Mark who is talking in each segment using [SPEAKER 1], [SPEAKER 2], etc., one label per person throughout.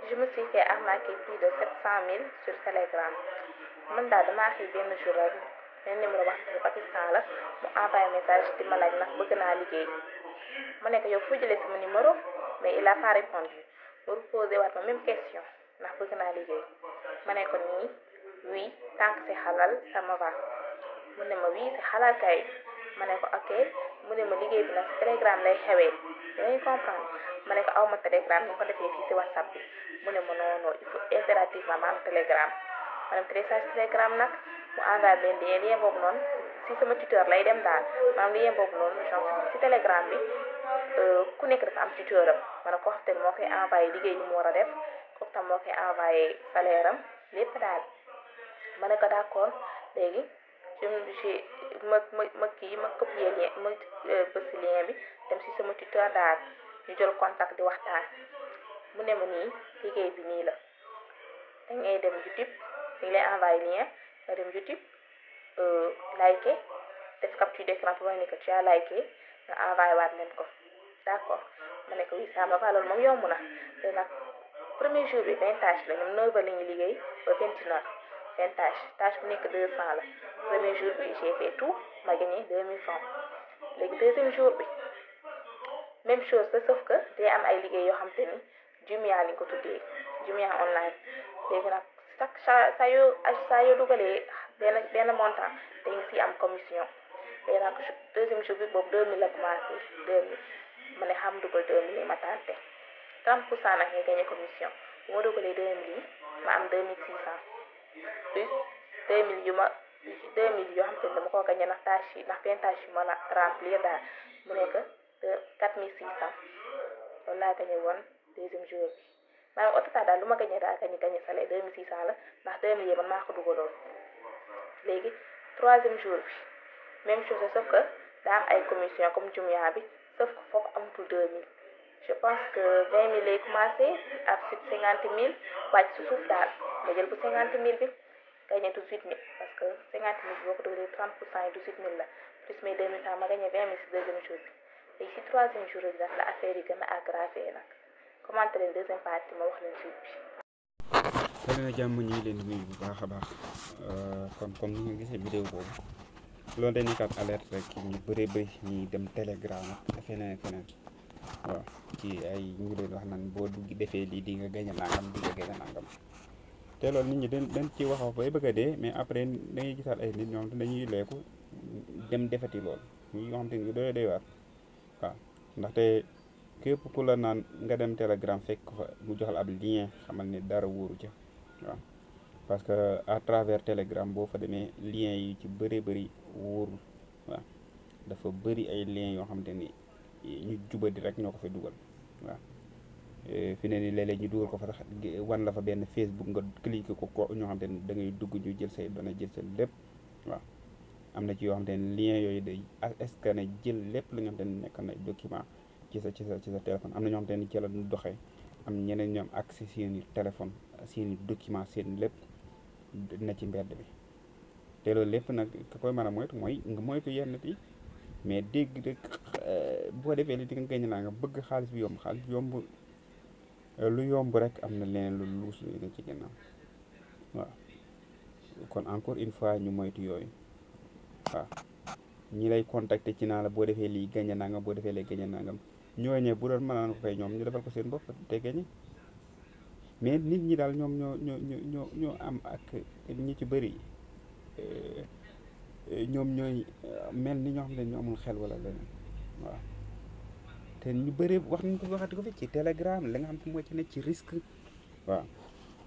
[SPEAKER 1] Je me suis fait arnaquer plus de 700 000 sur Telegram. man daal damaa xëy benn jour rek benn numéro wax ne Pakistan la mu envoyé message di ma laaj ndax bëgg naa liggéey ma ne ko yow foo jëlee sama numéro mais il a pas répondu mu reposé waat ma même question ndax bëgg naa liggéey ma ne ko nii oui tant que c'est halal ça me va mu ne ma oui c'est halal kay ma ne ko ok mu ne ma liggéey bi nag si Telegram lay xewee dinañ comprendre ma ne ko aw ma Telegram mu ko defee fii si WhatsApp bi mu ne ma non non il faut impérativement ma am Telegram ma dem télécharge Telegram nag mu envoyé benn lien boobu noonu si sama tuteur lay dem daal maanaam lien boobu noonu genre si Telegram bi ku nekk dafa am tuteur am ma ne ko xam te moo koy envoyé liggéey yi mu war a def kooku tam moo koy envoyé salaire am lépp daal ma ne ko d'accord léegi ma copier lien ma bës lien bi dem si sama tuteur daal ñu jël contact di waxtaan mu ne ma nii liggéey bi nii la da ngay dem YouTube dañ lay envoyé lien nga dem YouTube liké def capture d'écran pour wane ne que tu as liké nga envoyé waat leen ko d'accord ma ne ko oui ça me va loolu moom yomb na te nag premier jour bi 20 tâches la ñoom 9 heures la ñuy liggéey ba 21 heures 20 tâche bu nekk 200 la premier jour bi j'ai fait tout ma gagné 2000 francs léegi deuxième jour bi même chose la sauf que day am ay liggéey yoo xam te ni Jumia lañ ko tuddee Jumia online léegi nag saa yoo dugalee benn montant dañ si am commission léegi nag deuxième jour bi boobu 2000 la commencé 2000 ma ne xam dugal 2000 yi ma tànte 30% nag ngay gagné commission bu ma dugalee 2000 yi ma am 2600 plus 2000 yoo xam te ne dama ko gagné ndax tâche yi ndax benn tâche yu ma la remplir daal mu nekk 4600 loolu laa gagné woon deuxième jour bi maanaam au total daal lu ma gagné daal gagné salaire 2600 la ndax 2000 yi man maa ko dugaloon léegi troisième jour bi même chose sauf que daa am ay commission comme Jumia bi sauf que foofu amatul 2000 je pense que 20 000 lay commencé ak 50 000 wàcc si suuf daal ma jël bu 50 000 bi gagné 18 000 parce que 50 000 boo ko dugalee 30% yi 18 000 la plus mes 2000 francs ma gagné 20 000 si deuxième jour bi léegi si troisième jour bi nag la affaire yi gën a aggravé nag commenté leen deuxième partie ma wax leen suite bi.
[SPEAKER 2] dana na jàmm ñu ngi leen di nuyu bu baax a baax kon comme ni nga gisee vidéo boobu loolu dañuy kat alerte rek ñu bëree bëri ñuy dem Telegram ak feneen waaw ci ay ñu leen wax naan boo dugg defee lii di nga gañ a nangam di nga gañ a nangam te loolu nit ñi dañ ci wax bay bëgg a dee mais après da ngay gisaat ay nit ñoom dañuy leeku dem defati loolu ñu nga xam te ni doy waar waaw ndaxte képp ku la naan nga dem Telegram fekk fa mu joxal ab lien xamal ne dara wóoru ca waaw parce que à travers Telegram boo fa demee lien yi ci bëree bëri wóorul waaw dafa bëri ay lien yoo xamante ni ñu jubadi rek ñoo ko fa dugal waaw fi ne ni léeg-léeg ñu dugal ko fa sax wan la fa benn Facebook nga cliquer ko ñoo xamante ni da ngay dugg ñu jël say données jël seen lépp waaw am na ci yoo xamante ni lien yooyu day scanner jël lépp la nga xamante ni nekk na document ci sa téléphone am na ñoo xamante ni ci la doxee am ñeneen ñoom accès seeni téléphone seeni document seen lépp na ci mbedd bi te loolu lépp nag ka koy mën a moytu mooy nga moytu yenn yi mais dégg rek boo defee li di nga gañ naa nga bëgg xaalis bi yomb lu yomb rek am na leneen lu luus lu ne ci ginnaaw waaw kon encore une fois ñu moytu yooyu waaw ñi lay contacter ci naa la boo defee lii gañ nangam boo defee lii gañ nangam ñooñee bu doon mën naan ko fay ñoom ñu defal ko seen bopp te gañe mais nit ñi daal ñoom ñoo am ak ñi ci bëri ñoom ñooy mel ni ñoo xam ne ñu amul xel wala leneen waaw te ñu bëri wax nañ ko waxati ko fi ci Telegram la nga xam te moo ci nekk ci risque waaw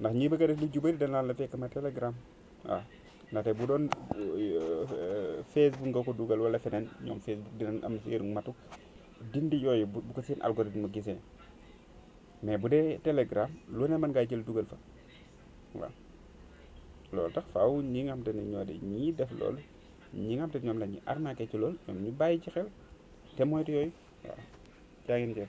[SPEAKER 2] ndax ñi bëgg a def lu ju bëri danaan la fekk ma Telegram waaw ndaxte bu doon Facebook nga ko dugal wala feneen ñoom Facebook dinañ am seen matu dindi yooyu bu ko seen algorithme gisee mais bu dee Telegram lu ne mën ngaa jël dugal fa waaw loolu tax faaw ñi nga xam te ne ñoo de ñii def loolu ñi nga xam te ne ñoom la ñuy arnaqué ci loolu ñoom ñu bàyyi ci xel te moytu yooyu waaw jaa ngeen jëf